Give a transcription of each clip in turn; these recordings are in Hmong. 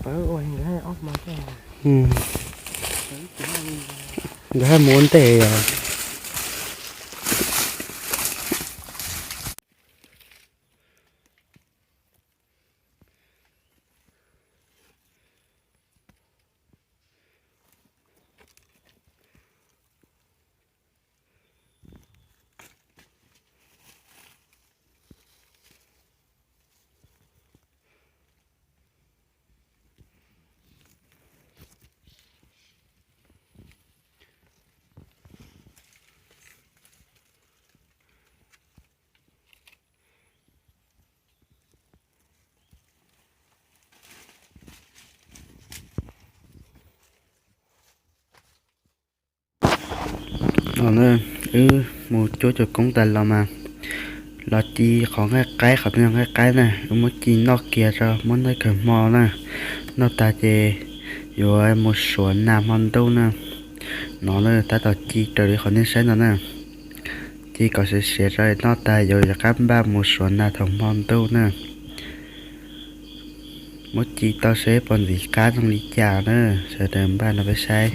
Nkawd haj mus ua ntej os. No na, wb mus cuab cov koob tas los mas los ci qhov nqaij qaib, qhov tej nqaij qaib na, wb muab ci noj kiag tso, muab noj kawg hmo na. Noj tag ces yuav mus suav nas hmo ntuj na. No na, tab tom ci raws li qhov nej saib no na. Ci kom siav siav tso, noj tag yuav rov qab npaj mus suav nas thaum hmo ntuj na. Muab ci tau seb puas ntxim qab zoo li cas na, sawv daws npaj no peb saib.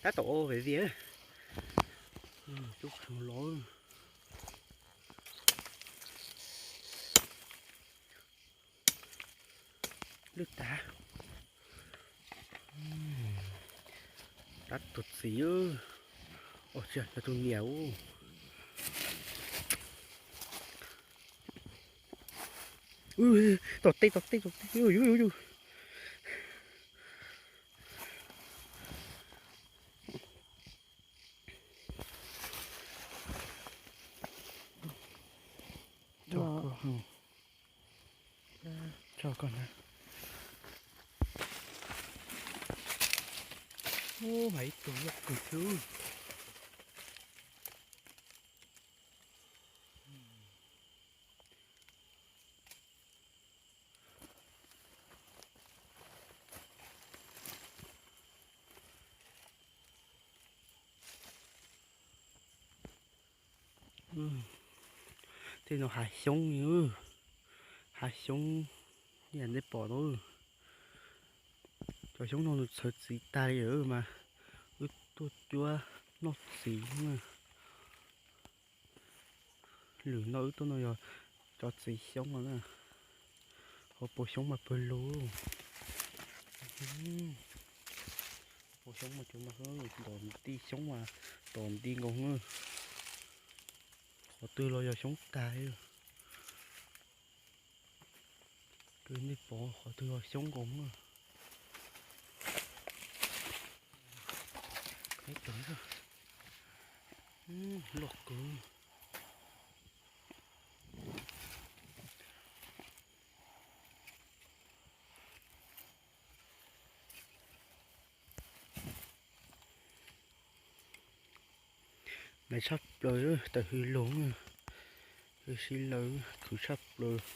Tab tom ua vim vim cub qhov los lwj tag. Tab tus txiv, ua tsis yog tus niam. Tom tej, tom tej, tom tej, yus yus yus. Tso koj na. Ub, mas ib tug loj kawg thiab. Tej no hav xyoob, hav xyoob, nej pom no. Cov xyoob no nws txhawv txiv tag li lawm mas wb tuaj cuab noj txiv na. Lwm no wb tuaj no yog cov txiv xyoob no na. Hauv paus xyoob mas pawg lug. Paus xyoob mas cov mas ntom nti xyoob mas ntom nti nkaus na. Qhov twg los yog xyoob tag. Kws nej pom qhov twg los xyoob nkaus na. Loj kawg. Naiv tshaj plaws, tawm hws lug, hws si lawm, khwv tshaj plaws.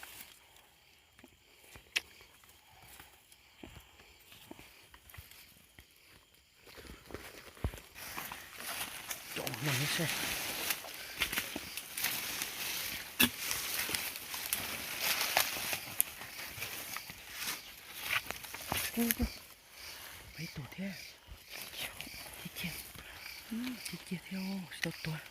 Ib tug thiab. Ib kiag, ib kiag thiab, tsis tau tuag.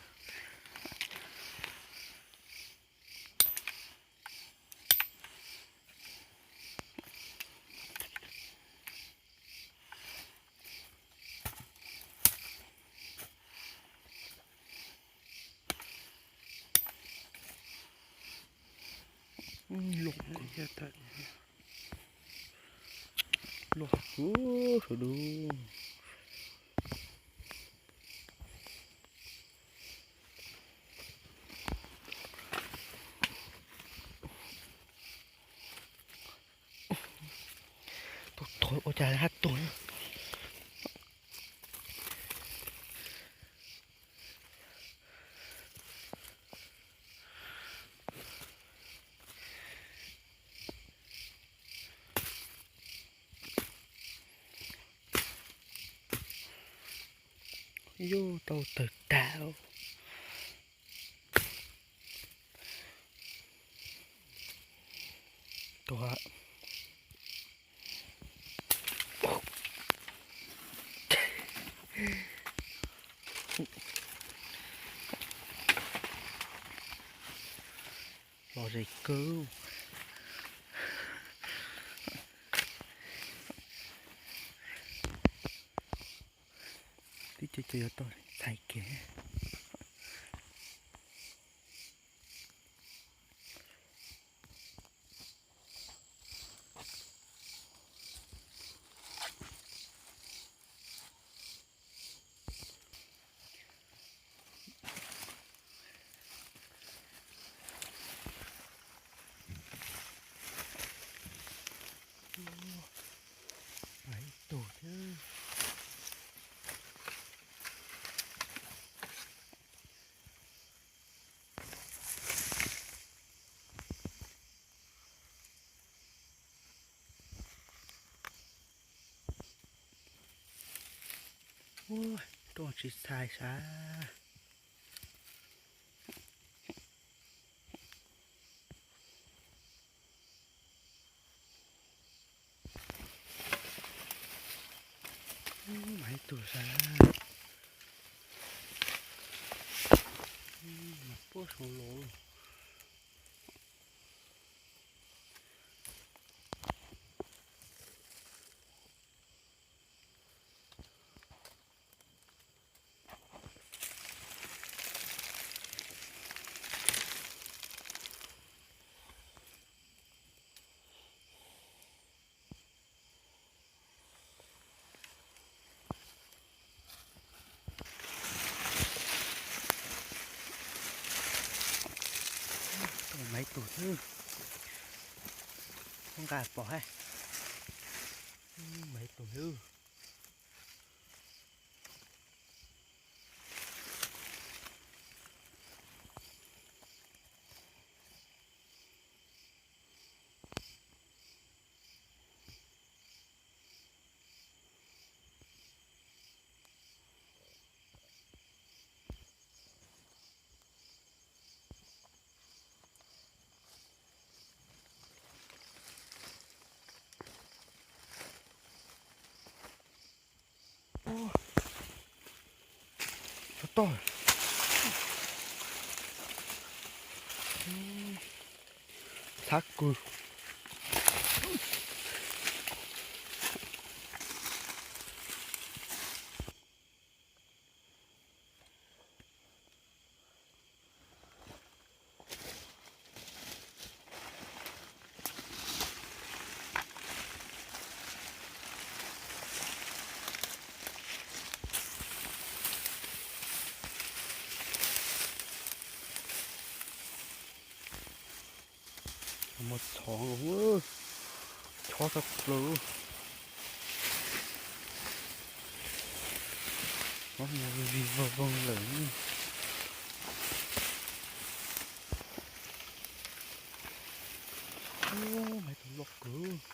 Loj kawg, loj kawg sawv daws. Tus thuav ua cas hab tuag. Yuj, tau tawg tag. Tuag. Los zem kawg. Tib co co yuav tau txhais kev. Ib tug thiab. Ua, rooj tsis txhais sav. Mas ib tug sav. Mas puab saud los. Mas ib tug thiab. Muab nqa pom hab. Mas ib tug thiab. toj. Txhab kws. Muaj txhov, chob tshaj plaws. Muab mus vig vog voog lawm. Maiv tug loj kawg.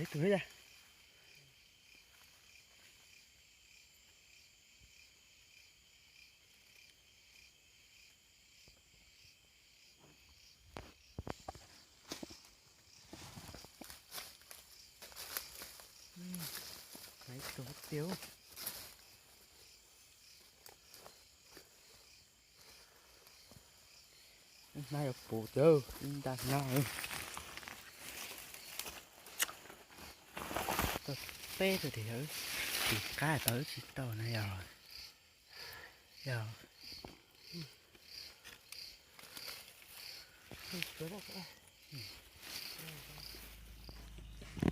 Ib tug thiab. Hnab yuav puv tiag, ib nta hnab. Tau peb tug tim, tim qab tau tsis tau na yog. Yog.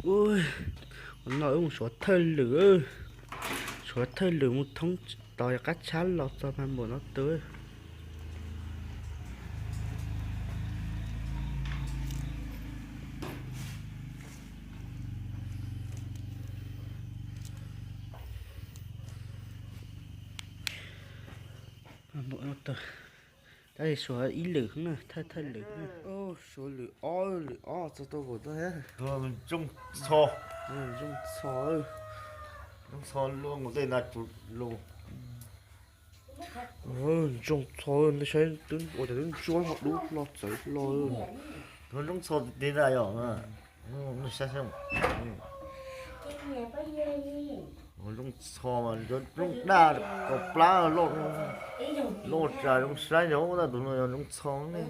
Ua no wb mus suav thawj lwm, suav thawj lwm mus thoob tos qab tshab los txog mas npaum no twg. Npaum no twg, tab sis suav ib lwm na, thawj thawj lwm na. Suav lwm ob, lwm ob txog tau npaum no thiab. Zoo txho, zoo txho, zoo txho luaj nkaus tej na, tsuv luaj. Zoo txho, nej saib twb ua cas twb ntsuab ho dub hlo txawv hlo. Zoo txho tej na yog, nej saib saib. Zoo txho mas zoo daj kaus plab loj, loj tsa zoo saib yog tus no yog zoo txho ne.